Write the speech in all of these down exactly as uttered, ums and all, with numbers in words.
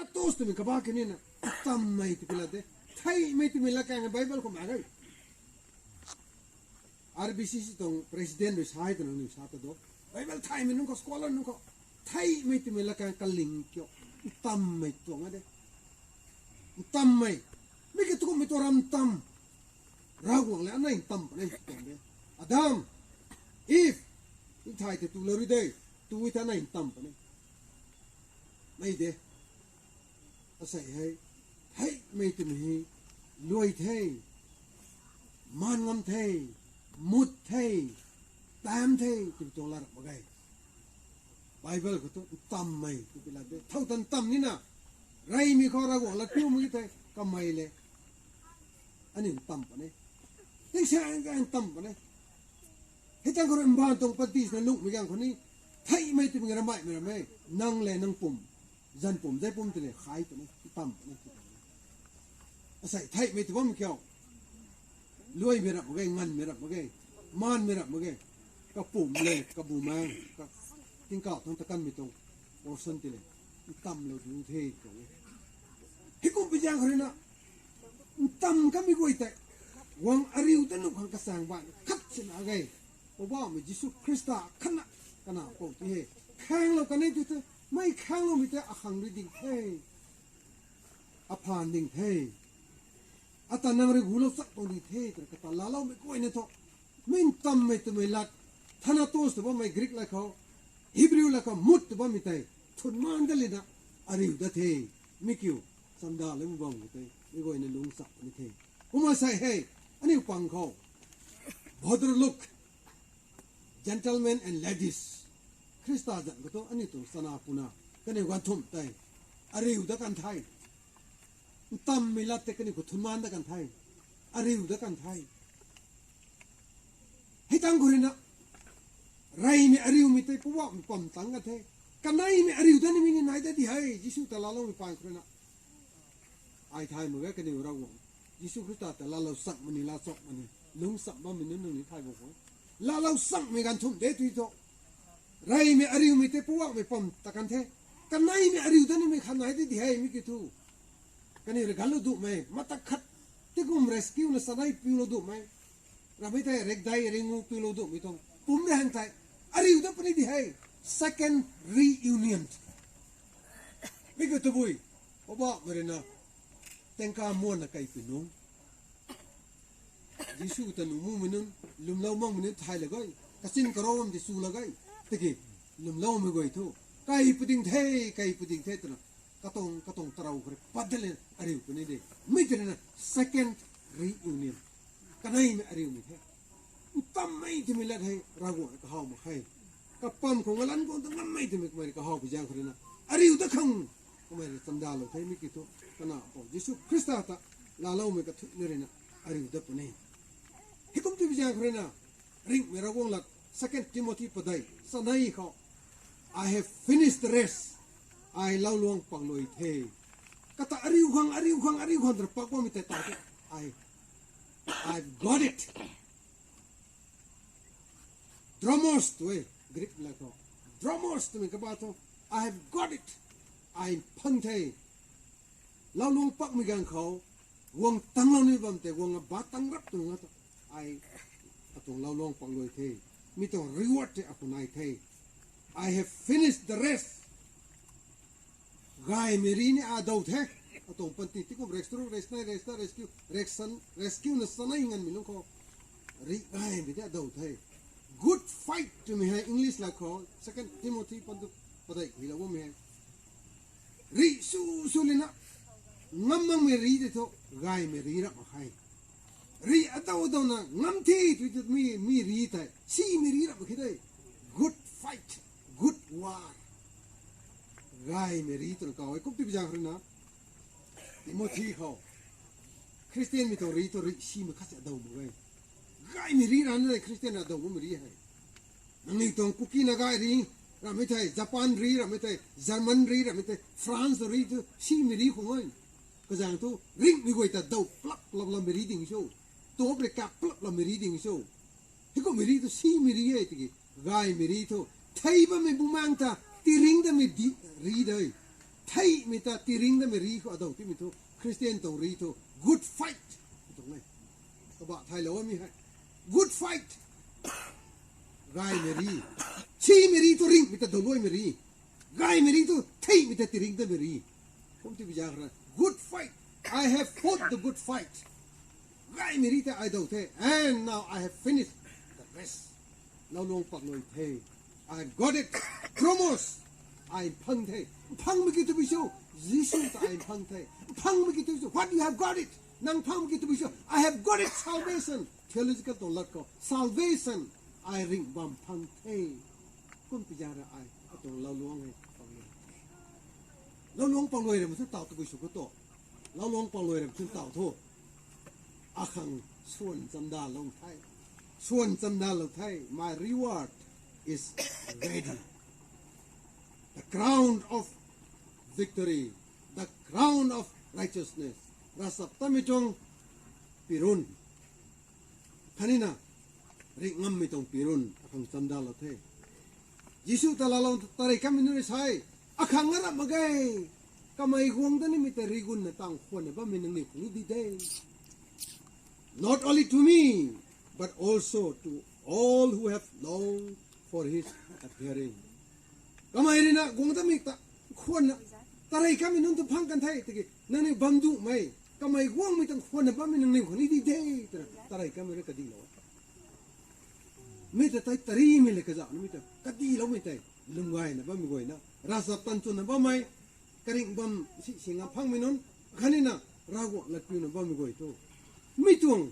Thanatos twmei kabah kini na, ntammei tw pila de. Theihmei twmei lat kang Bible khou mak ge. R B C C tuang president rui sa e twna nunc sa ta do. Bible theihmei nunc khou, scholar nunc khou, theihmei twmei lat kang kaling kiu, ntammei tuang a de. Ntammei. Mi ki tukummei tuang ram ntam. Ravguangc le anei ntam puni tuang de. Adam, Eve, nthai tei tu la rui de, tu ta anei ntam puni. Mei de. Asei hei, theihmei twmei hei, luai the, maan ngam the, mut the, tam the, twmei tuang lat mak ge. Bible khou tu ntammei tw pila de. Thow tan ntam nina. Reymei khou Ravguangc lat piumei tei kamei le, aniu ntam puni. Tingsaeng ntam puni. Hei tang khou rui mbaanv tuang panty swna lungmei ganv khou ni, theihmei twmei ramei mei ram e. Nang le nang pum, zanc pum, zai pum tei le khai puni, ntam puni. Asei theihmei tw bam kiu. Luaimei rap mak ge, nganvmei rap mak ge, maanmei rap mak ge. Kapum le kabumaengc, ka, tingkauh thangc ta kanmei tuang portion tei le, ntamlou du the tuang e. Heikum pi zaeng khou rui na, ntam kanmei guay tei, guang ariu dat nuh khang kachaeng baihna khat sina ge. Poubauhmei Jisu Khrista khatna, kanac pou ti he. Khaenglou kan e tw the, mei khaengloumei tei akhang rui ding the. Aphaan ding the. Ata nang rui gulou chak tuang ding the twna kata laaloumei guayna thu, mi ntammei twmei lat, thanatos tw bammei Greek lat khou, Hebrew lat khou mut tw bammei tei, thunman dat lina, ariu dat the. Mi kiu, chamdaloumei bam khou tei mi guayna lungc chak puni the. Kumna sei hei, aniu pang khou, Bhadra Luke, gentlemen and ladies, Khrista zanc khou tu aniu tuang chana puna, kaniw ganvthumh tei, ariu dat kan the. Ntammei lat tei kaniw khou thunman dat kan the. Ariu dat kan the. Hei tang khou rui na, reymei ariumei tei Poubauhmei pam tangc kan the. Kaneimei ariu dat nimei ni nai dat di hei, Jisu ta laaloumei paan khou rui na. Ai thay mak ge kaniw Ravguangc, Jisu Khrista ta laalou chakmei ni, laa chakmei ni, lungc cham bammei nunc nunc ni thay bam khou, laalou chakmei ganvthumh de tw thu, reymei ariumei tei Poubauhmei pam ta kan the. Kaneimei ariu dat nimei khat nai di di hei mi kiu thu. Kaniw rui ganlou dumei, mata khat, tingkum rescue na chanei piulou dumei, ramei tei rekdai ringu piulou dumei tuang pumc rui hang tei, ariu dat puni di hei, second reunion. Mi kiu tabui, Poubauhmei rui na, tengka muanna kaipui nunc, Jisu ta nuh mumei nunc, lwmlou makmei nunc thay la ge, kachin karou bam di chu la ge, tiki, lwmloumei guay thu, kai pu ding the, kai pu ding the twna, katuang katuang tarou khou rui pat dat le ariu puni de. Mi tei rui na second reunion. Kaneimei ariumei the. Ntammei twmei lat hei Ravguangc rui kahaw mak khe. Kapam khou ngalan guang ta ngammei twmei kamei rui kahaw pi zaeng khou rui na, ariu dat khang kamei rui chamdalou the mi kiu thu, kanac khou Jisu Khrista ta laaloumei kathuicna rui na, ariu dat puni. Heikum tw pi zaeng khou rui na, ringhmei Ravguangc lat, Second Timothy padeih chanei khou, I have finished the race. Ai lauluang pak luai the. Kata ariu khang, ariu khang, ariu khang twna pak bammei tei ta the. I, I've got it. Dromos tw e, Greek lat khou. Dromos twmei kabah thu, I have got it. Ai phang the. Lauluang pakmei ganv khou, guang tanglou ni bam tei, guang aba tang rap twna tu, ai, atuang lauluang pak luai the. Mi tuang reward tei akhou nai the. I have finished the race. Gaymei ri ni adou the. Atuang panty tingkum race tru, race nai, race ta, rescue, race san, rescue na chanei nganvmei lungc khou, ri gaymei tei adou the. Good fight twmei hei English lat khou, Second Timothy pantu padeih kuilou bammei hei, ri su su lina, ngam makmei ri tei thu, gaymei ri rap mak khe. Ri adou douna ngam the tw tei mi, mi ri tei, simei ri rap mak khe de. Good fight, good war. Gaymei ri twna kaw e, kum tw pi zaeng khou rui na, Timothy khou, Khristianmei tuang ri thu ri simei khat si adou mak e. Gaymei ri rana le Khristian adou bammei ri hei. Nangniw tuang Kuki Naga ri ramei thei, Japan ri ramei thei, German ri ramei thei, France ri thu simei ri khou e. Kazaeng thu ringhmei guay ta dou plap plap lammei ri ding cho. Top rui kap plap lammei ri ding cho. Heikummei ri thu simei ri e tiki, gaymei ri thu, thei bammei bumaeng ta tiringc damei di, ri de. Theimei ta tiringdamei ri khou adou timei thu Christian tuang ri thu good fight tuang e. Kabah thailou mi hei. Good fight. Gaymei ri. Simei ri tu ringmei ta dawluaimei ri. Gaymei ri tu theimei ta tiringdamei ri. Kum ti biza khara. Good fight. I have fought the good fight. Gaymei ri ta ai dou the. And now I have finished the race. Lauluang pak luai the. I got it. Promos. Ai phang the. Phangmei ki tu bisu. Jisu ta ai phang the. Phangmei ki tu bisu. What you have got it? Nang phangmei ki tu bisu. I have got it. Salvation. Theological tuang lat khou. Salvation. Ai ringh bam phang the. Kum ti zara ai. Atuang lauluang hei. Pak luai the. Lauluang pak luai rei ma thu taw tu bisu khou tu. Lauluang pak luai rei ma thu taw thu. Akhang swan chamdalou the. Swan chamdalou the. My reward is ready. The crown of victory. The crown of righteousness. Ravchaptatmei tuang pirun. Khatni na, ringh ngammei tuang pirun. Akhang chamdalou the. Jisu ta laalou tarei kamei nunc rui sa e. Akhang nga rap mak ge. Kamei guang dat nimei ta rigunna tang khwanna bammei nangniw khang ni di de. Not only to me, but also to all who have longed for his appearing. Kamei rui na guang datmei ta khwanna, tarei kamei nunc tu phang kan the, tiki, nangniw bam duhmei, kamei guangmei tang khwanna bammei nangniw khang ni di de, twna, tarei kamei rui kadilou. Mi ta tei tarimei le kazauh nimei ta, kadiloumei tei, lwm gayna bammei guayna, ravchaptat chwnna bammei, karingh bam si si nga phangmei nunc, khatni na, Ravguangc latpiuna bammei guay tu. Mi tuang,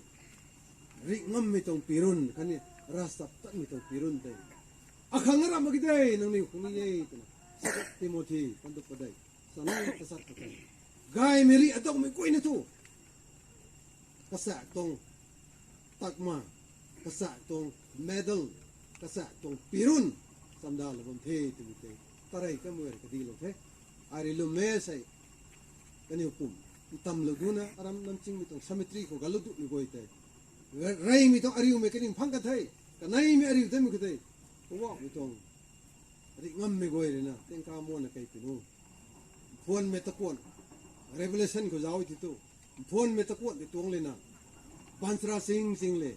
ringh ngammei tuang pirun, khatni, ravchaptatmei tuang pirun tei. Akhang nga rap mak ge de, nangniw khang ni e, twna. Second Timothy, pandup padeih. Sana kasat padeih. Gaymei ri adawmei guayna tu. Kasak tuang takma, kasak tuang medal, kasak tuang pirun, chamdalou bam the twmei tei. Tarei kamei rui kadilou the. Ai rui lwm e sei. Kaniw pum, ntamlou duna, aram namchingmei tuang cemetery khou galu duhmei guay tei. Reymei tuang ariumei kaniw phang kan the. Kaneimei ariu tamei khou tei. Poubauhmei tuang. Ringh ngammei guay rui na, tingkauh muanna kei pinu. Mphuanmei takuan, Revelation khou zauc ti tu. Mphuanmei takuan ti tuang le na. Baanchara ching ching le.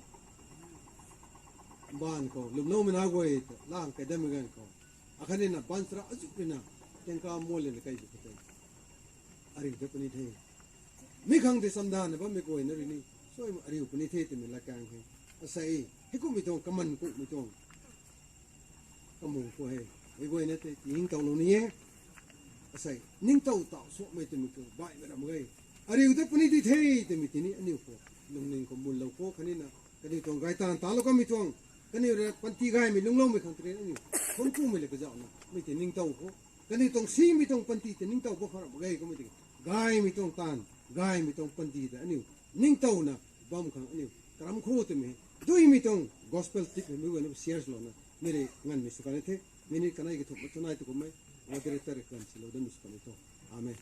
Baanv khou, lwmloumei na guay ta, lang kei dammei ganv khou. Akhatni na baanchara azuh rui na, tingkauh muan le na kei bu khou tei. Ariu ta puni the. Mi khang tei chamdana bammei guayna rui ni, suaimei ariu puni the twmei latkaeng hei. Asei, heikumhmei tuang, kaman kumhmei tuang. Kamung khou hei, hei guayna tei tiningtowlou ni e. Asei, ningtow taw suakmei twmei khou baihmei ram ge. Ariu ta puni di the twmei tini aniu khou, lungning khou munlou khou khatni na, kaniw tuang gaytaanv talou kamei tuang, kaniw rui panty gaymei lungloumei khang tei aniu, thuanc kumei le kazauhna, mi tei ningtow khou. Kaniw tuang simei tuang panty tei ningtow bam khang ram ge kummei tiki. Gaymei tuang taanv, gaymei tuang panty tei aniu, ningtowna, bam khang aniu, karam khou twmei. Duimei tuang gospel tip hei mei guayna share louna, mi rui nganvmei sw kan the, minute kanei kathumh ma thunai tu kummei, moderator rui kan silou dammei sw kan tho. Amen.